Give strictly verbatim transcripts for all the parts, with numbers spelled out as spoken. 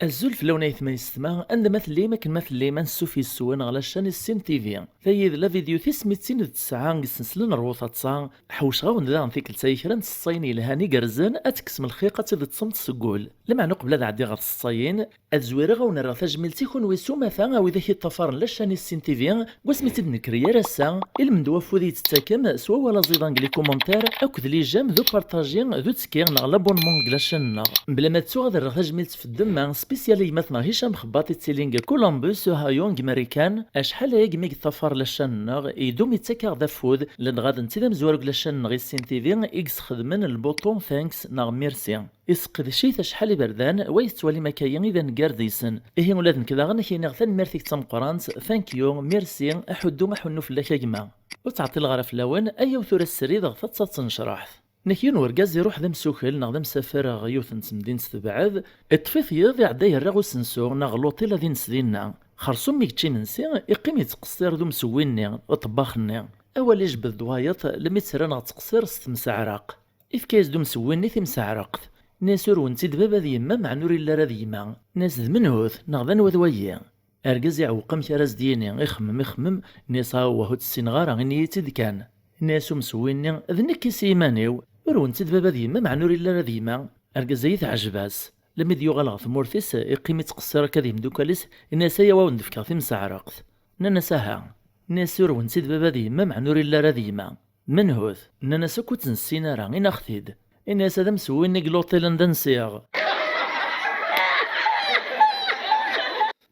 Azul fell-awen ayetma yessetma, anda ma tellim, akken ma tellim, ansuf yes-wen ɣer la chaîne Issin T V. Tayi d la vidéo tis mitin d tesɛa deg sensla n Rwu Taḍsa. Ḥewceɣ-awen-d daɣen tikkelt-a i kra n tseḍsayin yelhan igerrzen, ad tekksem lxiq, ad tt-id-teṭṭsem seg wul. Lameɛna uqbel ad ɛeddiɣ ɣer tseḍsayin, ad zwireɣ ad wen-rreɣ tajmilt i kunwi s umata, a widak yeṭṭafaren la chaîne Issin T V, deg wasmi tt-id-nekker yal ass-a, ilmend wafud i yi-d-tettakem s wawal aẓidan deg les commentaires, akked les j'aime, d upartaji, d uttekki neɣ l'abonnement deg la chaîne-nneɣ. Mebla ma ttuɣ ad rreɣ tajmilt f ddemma, spécial i gma-tneɣ Hicam Xebbaṭ, ittilin deg Columbus, Ohio, deg Marikan. Acḥal aya deg mi yeṭṭafar la chaîne-nneɣ, idum yettak-aɣ-d afud, ladɣa d netta i d amezwaru deg la chaîne-nneɣ Issin T V i yesxedmen lbuṭu thanks neɣ merci. Iseqdec-it acḥal iberdan, wa yettwalim akka-yi i d aneggar deg-sen. Ihi ula d nekk daɣen ad k-iniɣ tanemmirt-ik d tameqqrant, thank you, merci, aḥuddu aḥunnu fell-ak a gma. Ur ttɛeṭṭileɣ ara fell-awen, ayaw tura srid ɣef taḍsa d tnecraḥt. Nek yiwen urgaz iruḥ d amsukel neɣ d amsafer ɣer yiwet n temdint tebɛed, iṭṭef-it yiḍ iɛedda yerra usensu neɣ luṭil ad ines dinna. Xersum mi yečča imensi, iqqim yettqeṣṣir d umsewwi-nni, ṭṭebbax-nni. Awal ijebbed-d wayeḍ, lmi tt-rran ɣer ttqeṣṣir s temseɛraq. Ifka-yas-d umsewwi-nni timseɛraqt. Nni-as: "Ur wen-tt-id baba d yemma, meɛna ur illi ara d gma." Nni-as: "D menhut, neɣ d anwa d wayi?" Argaz iɛewweq amek ara as-d-yini, ixemmem, ixemmem, nni-as: "Awah, ur tt-ssineɣ ara, ini-yi-tt-id kan." Nni-as umsewwi-nni: "D nekk i s yiman-iw, ur wen-tt-id baba d yemma, meɛna ur illi ara d gma." Argaz-ayi teɛjeb-as. Lmi d-yuɣal ɣer tmurt-is, iqqim ittqeṣṣir akka d yimdukal-is, nni-as: "Ayaw ad wen-d-fkeɣ timseɛraqt." Nnan-as: "Aha." Nni-as: "Ur wen-tt-id baba d yemma, meɛna ur illi ara d gma." "Menhut?" Nnan-as: "Akk ur tt-nessin ara, ini-aɣ-t-id." Ini-as: "Ad amsewwi-nni deg luṭil anda nsiɣ."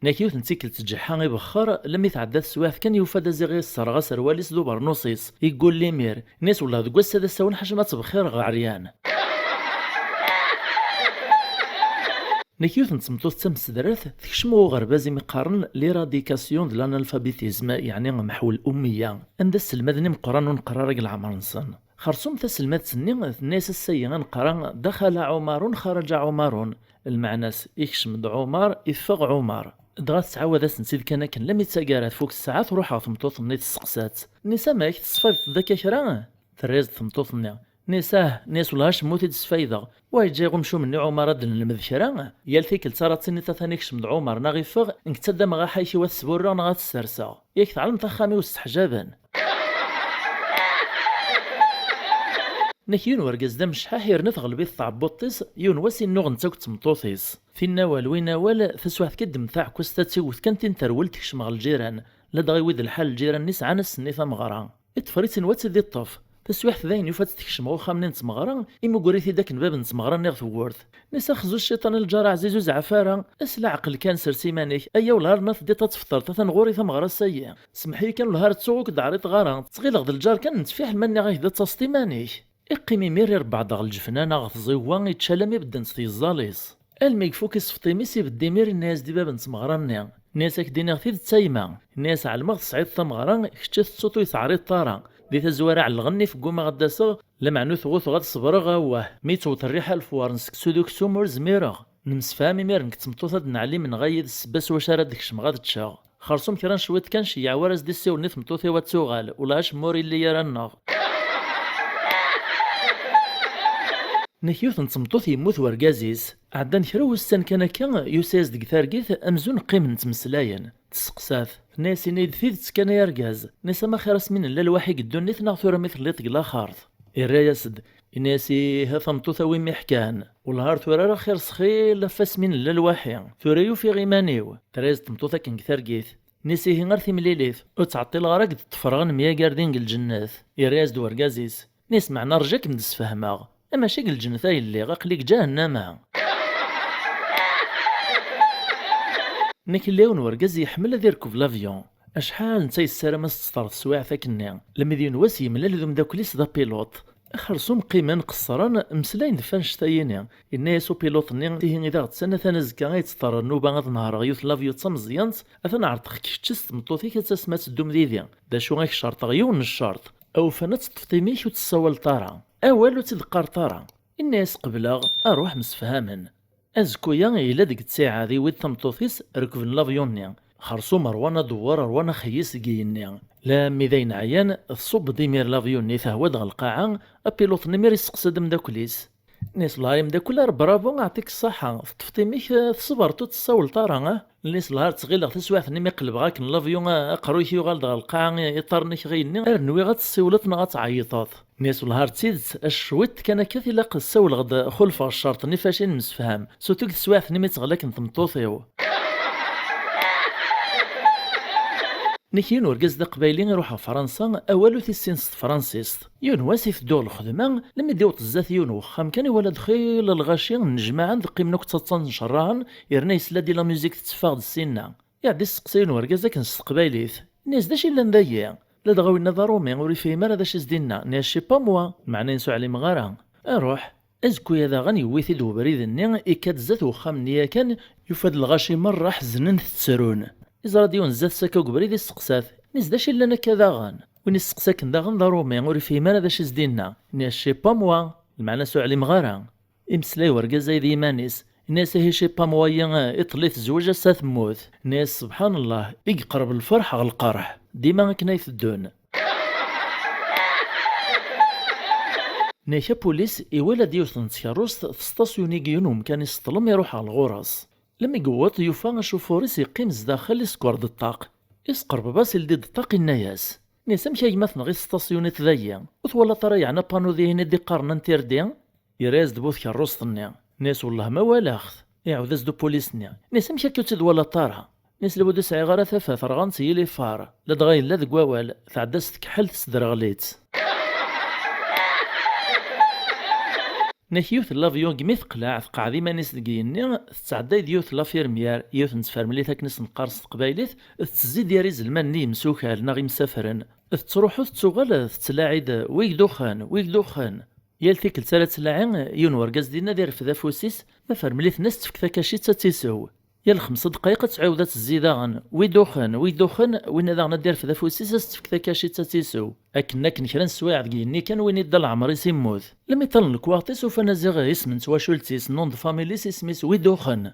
Nek yiwet n tikkelt tǧeḥḥa ibexxer, lmi tɛedda teswiɛt kan yufa-d aziɣ yesserɣ aserwal-is d ubernus-is, yeggul limir. Nni-as: "Wellah deg wass-a d asawen ḥaca ma ttbexxireɣ ɛeryan." Nek yiwet n tmeṭṭut d tamesdrat tekcem ɣer uɣerbaz imi qqaren l'éradication de l'analphabétisme, yeɛni meḥw l'ummiya, anda sselmaden imeqqranen ur neqqar ara deg leɛmer-nsen. Xersum taselmadt-nni tenna-yas: "Ass-agi ad neqqar daxala Ɛumarun, xaraǧa Ɛumarun." Lmeɛna-s, ikcem-d Ɛumar, iffeɣ Ɛumar. Dɣa tettɛawad-asen-tt-id kan akken, lami d taggara tfuk ssaɛa, truḥ ɣer tmeṭṭut-nni testeqsa-tt. Nni-as: "Amek, tesfaydeḍ-d akka kra?" Terra-yas-d tmeṭṭut-nni. Nni-as: "Ah," nni-as, "wellah acemma ur t-id-sfaydeɣ. Wa yeǧǧa i umcum-nni Ɛumar ad d-nelmed kra?" Yal tikkelt ara tiniḍ atan ikcem-d Ɛumar neɣ iffeɣ, nekk ttaddameɣ aḥayk-iw ad t-sburreɣ neɣ ad t-sserseɣ. Yak tɛelmeḍ axxam-iw sseḥjaben. Nek yiwen wergaz d amecḥaḥ yerna teɣleb-it tɛebbuḍt-is, yiwen wass innuɣ netta akked tmeṭṭut-is. Tin awal, win awal, taswiɛt kan ddem taɛekkazt ad tiwet kan tin terwel tekcem ɣer lǧiran, ladɣa i wid lḥal lǧiran-nni sɛan ass-nni tameɣra. Iṭṭfer-itt inwa ad tt-id-iṭṭef. Taswiɛt dayen yufa-tt tekcem ɣer uxxam-nni n tmeɣra, imugger-it-id akken bab n tmeɣra-nni ɣer tewwurt. Nni-as: "A xzu cciṭan a lǧar aɛziz ur zeɛɛef ara, a sla ɛqel kan, sers iman-ik, aya wellah ar ma teddiḍ ad tefteṛ, atan ɣur-i tameɣra ass-agi. Semmeḥ-iyi kan wellah ar ttuɣ ur k-d-ɛriḍeɣ ara, ttɣileɣ d lǧar kan, nettfiḥel ma nniɣ-ak-d ad taseḍ iman-ik." Iqqim imir irebbeɛ-d ɣer lǧefna neɣ ɣer tẓiwa, ičča almi bedden-t yeẓẓal-is. Almi yefuk isefṭim-is, ibedd imir, inna-yas-d i bab n tmeɣra-nni. Inna-yas: "Ad k-d-iniɣ tidet a yemma." Inna-yas: "Ɛelmeɣ tesɛiḍ tameɣra, kečč ad tettuḍ ur yi-teɛriḍeḍ ara. Di tazwara ɛellɣen-nni, feggumaɣ ad d-aseɣ, lameɛna ur t-ɣuteɣ ad ṣebreɣ, awah. Mi yettweṭ rriḥa lefwar n seksu d uksum ur zmireɣ. Nemsefham imir nekk d tmeṭṭut ad d-neɛlim neɣ ay d ssebba s wacu ara d-kecmeɣ ad ččeɣ. Xersum kra n cwiṭ kan, ceyyeɛ war as-d-issiwlen i tmeṭṭut-iw ad tuɣal, ula acemma ur illi ara nneɣ." Nek yiwet n tmeṭṭut yemmut wergaz-is, ɛeddan kra wussan kan akka, yusa-yas-d deg targit amzun qqimen ttmeslayen. Testeqsa-t, tenna-yas: "Ini-yi-d tidet kan ay argaz, nni-as ama xir asmi nella lwaḥi deg ddunit neɣ tura mi telliḍ deg laxert?" Irra-yas-d, ini-as: "Ih a tameṭṭut, a wi mi ḥkan, wellah ar tura ara xir s xil ɣef asmi nella lwaḥi, tura i ufiɣ iman-iw." Terra-yas-d tmeṭṭut akken deg targit. Nni-as: "Ihi ar timlilit, ur ttɛeṭṭileɣ ara ad k-d-ṭṭfreɣ ad nemyagar din deg lǧennet." Irra-yas-d wergaz-is. Nni-as: "Meɛna rju ad kem-d-sfehmeɣ. Amaca deg lǧennet ay lliɣ, aql-i deg ǧahennama." Nekk lliɣ yiwen wergaz yeḥmel ad irkeb l'avion. Acḥal netta yessaram ad s-teḍru teswiɛt akkenni. Lmi d yiwen wass yemlal d umeddakel-is d apiluṭ. Xersum qqimen qeṣṣren, mmeslayen ɣef annect-a-yini. Yenna-yas upiluṭ-nni: "Ihi i d aɣettan, atan azekka ay tt-terr nnuba ad nehreɣ yiwet n l'avion d tameẓyant, atan ɛerḍeɣ-k kečč s tmeṭṭut-ik ad tasem ad teddum didi. D acu, ad k-cerṭeɣ yiwen n ccerṭ. Awufan ad teṭṭfeḍ imi-k ur tessawaleḍ ara. Awal ur tt-id-qqareḍ ara." Yenna-yas: "Qebleɣ, aruḥ msefhamen." Azekku-ya yella deg ttiɛad, iwwi-d tameṭṭut-is, rekben l'avion-nni. Xersum rwan adewwer, rwan axeyyes deg yigenni. Lammi d ayen ɛyan, tṣubb-d imir l'avion-nni, tehwa-d ɣer lqaɛa, apilote-nni imir yesteqsa-d ameddakel-is. Nni-as: "Wellah a ameddakel, ar bravo, aɛṭik ṣṣaḥa, teṭṭfeḍ imi-k, eh, tṣebreḍ ur tessawleḍ ara, ah?" Nni-as: "Wellah ar ttɣileɣ taswiɛt-nni mi qellbeɣ akken l'avion, eh, aqerruy-k yuɣal-d ɣer lqaɛa, eh, iṭarren-ik ɣi-nni, ar nwiɣ ad tessiwleḍ neɣ ad tɛeyṭeḍ." Nni-as: "Wellah ar d tidet, a cwiṭ kan akka tilaq ssawleɣ-d, xulfeɣ ccerṭ-nni faci nemsefham, surtout deg teswiɛt-nni mi tt-ɣlaqen tmeṭṭut-iw." Nek yiwen urgaz d aqbayli iruḥ ɣer Fransa, awal ur t-issin s tefransist. Yiwen wass iteddu ɣer lxedma, lemmi d-iwweḍ zdat yiwen wexxam kan iwala-d xil lɣaci nnejmaɛen d qqimen akk ttaḍsan ncerraɛen, yerna yesla-d i la musique tetteffeɣ-d ssinna. Iɛedda isteqsa yiwen urgaz akken s teqbaylit. Nni-as: "D acu yellan dagi? Ladɣa winna d aṛumi, ur yefhim ara d acu i s-d-inna." Nni-as: "Je sais pas moi, meɛna-ines ur ɛlimeɣ ara." Aruḥ. Azekka-ya daɣen yewwi-t-id webrid-nni, ikka-d zdat uxxam-nni yakan, yufa-d lɣaci merra ḥeznen ttrun. Iẓra-d yiwen zdat-s akka deg ubrid, isteqsa-t. Nni-as: "D acu yellan akka daɣen?" Win isteqsa akken daɣen d aṛumi, ur yefhim ara d acu i s-d-inna. Nni-as: "Je sais pas moi, lmeɛna-s ur ɛlimeɣ ara." Imeslay urgaz-a d yiman-is. Nni-as: "Ihi je sais pas moi-yi, iṭelli tezweǧ, ass-a temmut." Nni-as: "Sebḥan Llah, i yeqreb lferḥ ɣer lqerḥ. Dima akken ay teddun." Nek apulis iwala-d yiwet n tkerrust tesṭasyuni deg yiwen umkan iseṭṭlen, iruḥ ɣer ɣur-s. Lemmi yewweḍ, yufa acufur-is yeqqim zdaxel, isekker-d ṭṭaq. Isqerreb-as, ildi-d ṭṭaq, inna-yas: "Nni-as, amek a gma tenɣi tesṭasyuniḍ dagi? Ur twalaḍ ara yeɛni apanu dihin i d-iqqaren interdit?" Yerra-yas-d bu tkerrust-nni. Nni-as: "Wellah ma walaɣ-t." Iɛawed-as-d upulis-nni. Nni-as: "Amek akka ur tt-id-twalaḍ ara?" Nni-as: "Lwud ur sɛiɣ ara tafat, rɣan-tt yilifar. Ladɣa yella deg wawal, tɛedda-s tekḥel, tesderɣel-itt." Nek yiwet n l'avion deg mi teqleɛ, teqɛed iman-is deg yigenni, tettɛedday-d yiwet n lafirmyar, yiwet n tfermlit akken i s-neqqar s teqbaylit, tettezzi-d gar izelman-nni yemsukal neɣ imsafren. Tettruḥu tettuɣal tettlaɛi-d: "Wi yeduxen? Wi yeduxen?" Yal tikkelt ara tettlaɛi, yiwen urgaz dinna ad irfed afus-is, tafermlit-nni ad s-tefk takacit ad tt-isew. Yal xemsa dqayeq ad tɛiwed ad tezzi daɣen: "Wi duxen? Wi duxen?" Winna daɣen ad d-irfed afus-is, ad s-tefk takacit ad tt-isew. Akken akken kra n sswayeɛ deg yigenni kan, win idda leɛmer-is immut. Lemmi ṭṭalen lekwaɣeḍ-is, ufan aziɣ isem n twacult-is, nom de famille-is, isem-is Wi duxen.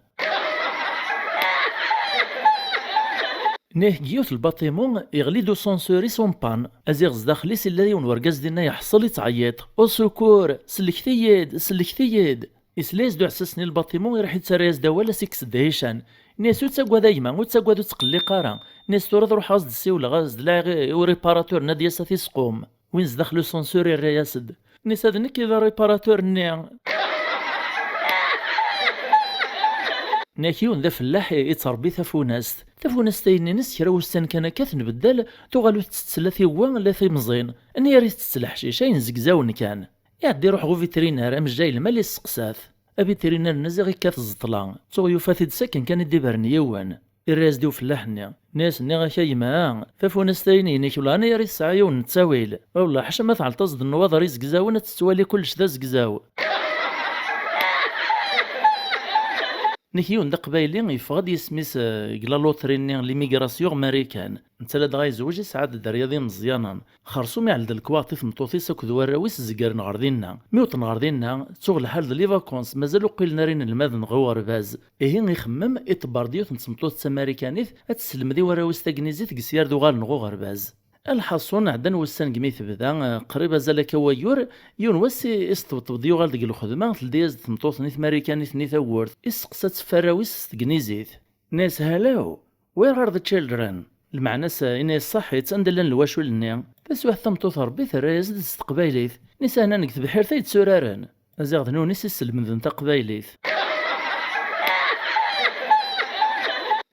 Nek deg yiwet lbaṭimu, iɣli-d usansur-is en panne. Aziɣ zdaxel-is illa yiwen urgaz dinna iḥṣel ittɛeyyiṭ: "Au secours! Sellket-iyi-d! Sellket-iyi-d!" Isla-yas-d uɛessas-nni n lbaṭimu, iruḥ ittarra-yas-d awal, a s-ikkes-d dhican. Nni-as: "Ur ttaggad a gma, ur ttaggad, ur ttqelliq ara." Nni-as: "Tura ad ruḥeɣ ad s-d-siwleɣ, ad s-d-laɛiɣ i, i uriparatur-nni ad d-yas ad t-isqum." Win zdaxel usansur irra-yas-d. Nni-as: "D nekk i d ariparatur-nni." Nek yiwen d afellaḥ i, ittrebbi tafunast. Tafunast-a-ines kra wussan kan akka tenbeddal, tuɣal ur tettett la tiwwa la timẓin. Nni-as: "Tettettel ḥcic, ayen zegzawen kan." Iɛedda iruḥ ɣer uvitrinar, amejjay lmal, isteqsa-t. Avitrinar-nni ziɣ ikkat ẓẓeṭla, tuɣ yufa-t-id sakken kan i d-ibren yiwen. Irra-yas-d i ufellaḥ-nni. Nni-as: "Nniɣ-ak a gma, tafunast-a-inu inek, ula anayer i tesɛa yiwen n ttawil. Wallah, ḥaca ma tɛelṭaẓ-d nnwaḍer izegzawen, ad tettwali kullec d azegzaw." Nek yiwen d aqbayli yeffeɣ-d yisem-is, eh, deg la loterie-nni n limigrasyon n Marikan. Netta ladɣa yezweǧ, yesɛa-d dderya d imeẓyanen. Xersum iɛell-d lekwaɣeḍ i tmeṭṭut-is akked warraw-is, zegren ɣer dinna. Mi wwḍen ɣer dinna, tuɣ lḥal d les vacances, mazal ur qqilen ara inelmaden ɣer uɣerbaz. Ihi ixemmem, iṭebber-d yiwet n tmeṭṭut d tamarikanit, ad tesselmed i warraw-is tagnizit deg syar d uɣalen ɣer uɣerbaz. Lḥaṣun, ɛeddan wussan deg mi tebda, eh, qrib azal akka wayyur, yiwen wass i, isṭebṭeb-d yuɣal deg lxedma, teldi-yas-d tmeṭṭut-nni tamarikanit-nni tawwurt, isteqsa-tt ɣef warraw-is s tegnizit. Nni-as: "Hello, where are the children?" Lmeɛna-s, ini-as: "Ṣaḥit, anda llan lwacul-nni?" Taswiɛt tameṭṭut Rebbi terra-yas-d s teqbaylit. Nni-as: "Ahnan deg tebḥirt ay tturaren." Aziɣ d nuni i s-isselmden taqbaylit.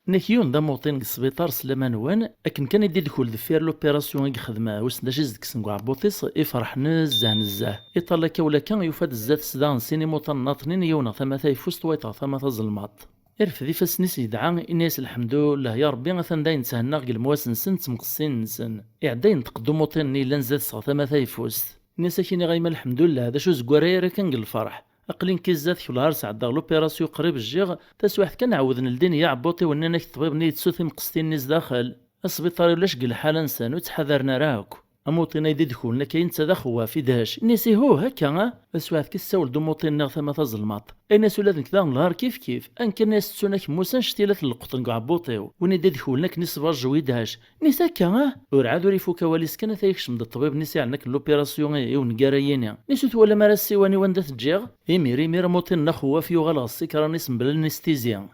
Nek yiwen d amuṭin deg sbiṭar s laman-nwen, akken kan i d-idkul deffir l'opération i yexdem, wissen d acu i s-d-kksen deg uɛebbuṭ-is, ifreḥ nezzeh nezzeh. Iṭall akka u lakka, yufa-d zdat-s daɣen sin imuṭanen aṭnin, yiwen ɣer tama tayeffust, wayeḍ ɣer tama tazelmaḍt. Irfed ifassen-is yedɛa, ini-as: "Lḥemdullah, ya Rebbi, atan dayen tthennaɣ deg lemwas-nsen d temqestin-nsen." Iɛedda yenṭeq-d umuṭin-nni yellan zdat-s ɣer tama tayeffust. Ini-as: "Ad k-iniɣ a yemma lḥemdullah, d acu zeggar ara kan deg lferḥ. Aql-i nekki zdat-k, wellah ar sɛeddaɣ l'opération qrib jjiɣ, taswiɛt kan ɛewden ldin i aɛebbuṭ-iw, nnan-ak ṭṭbib-nni yettu timqestin-nni zdaxel. Asbiṭar ulac deg lḥala-nsen, ur ttḥadaren ara akk." Amuṭin ay d-idekulen akka netta d axewwaf, idhec. Ini-as: "Ihuh, akka, ah?" Taswiɛt kan tessawel-d umuṭin-nni ɣer tama tazelmaḍt. Ini-as: "Ula d nekk daɣen lhar kif kif. Ankan ay as-ttun akemmus annect-ila tleqquṭ deg uɛebbuṭ-iw." Win i d-idekulen akken iṣbaǧew, idhec. Ini-as: "Akka, ah?" Urɛad ur ifuk awal-is kan ata yekcem-d ṭṭbib-nni s-iɛellan akken l'opération i, i uneggar-ayi-ni. Ini-as: "Ur twalam ara ssiwan-iw anda t-ǧǧiɣ?" Imir imir amuṭin-nni axewwaf yuɣal ɣer ṣṣikra-nni-s mebla anesthésie.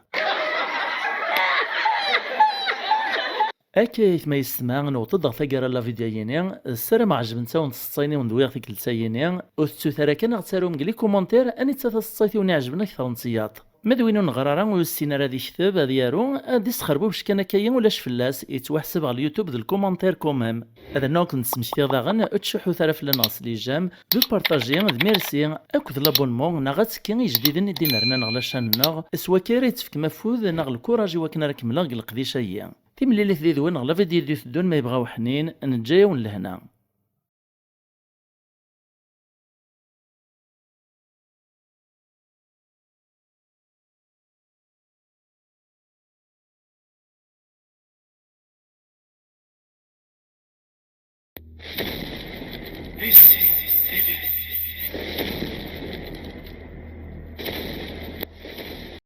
Akka ayt ma yessetma, newweḍ-d ɣer taggara n la vidéo-yini. Ssarameɣ ɛejbent-awen tseḍsayin-iw n-d-wwiɣ tikkelt-ayini. Ur tettut ara kan ad ɣ-tarum deg les commentaires anita taseḍsayt i wen-iɛejben akter n tiyaḍ. Ma d win ur neɣri ara, ur yessin ara ad ikteb, ad yaru, ad isxerbubec kan akka-yi, ulac fell-as, yettwaḥseb ɣer YouTube d lkumantir quand même. Ad rnuɣ ad ken-d-smektiɣ daɣen, ur ttcuḥḥut ara fell-aneɣ s les j'aime, d partager, d merci, akked l'abonnement, neɣ attekki i ijdiden i d-inernan ɣer la chaîne-nneɣ, s wakka ara yi-tefkem afud neɣ lkuraj i wakken ara kemmleɣ deg leqdic-agi. Timlilit did-wen ɣer la vidéo d-iteddun ma yebɣa uḥnin, neǧǧa-yawen lehna.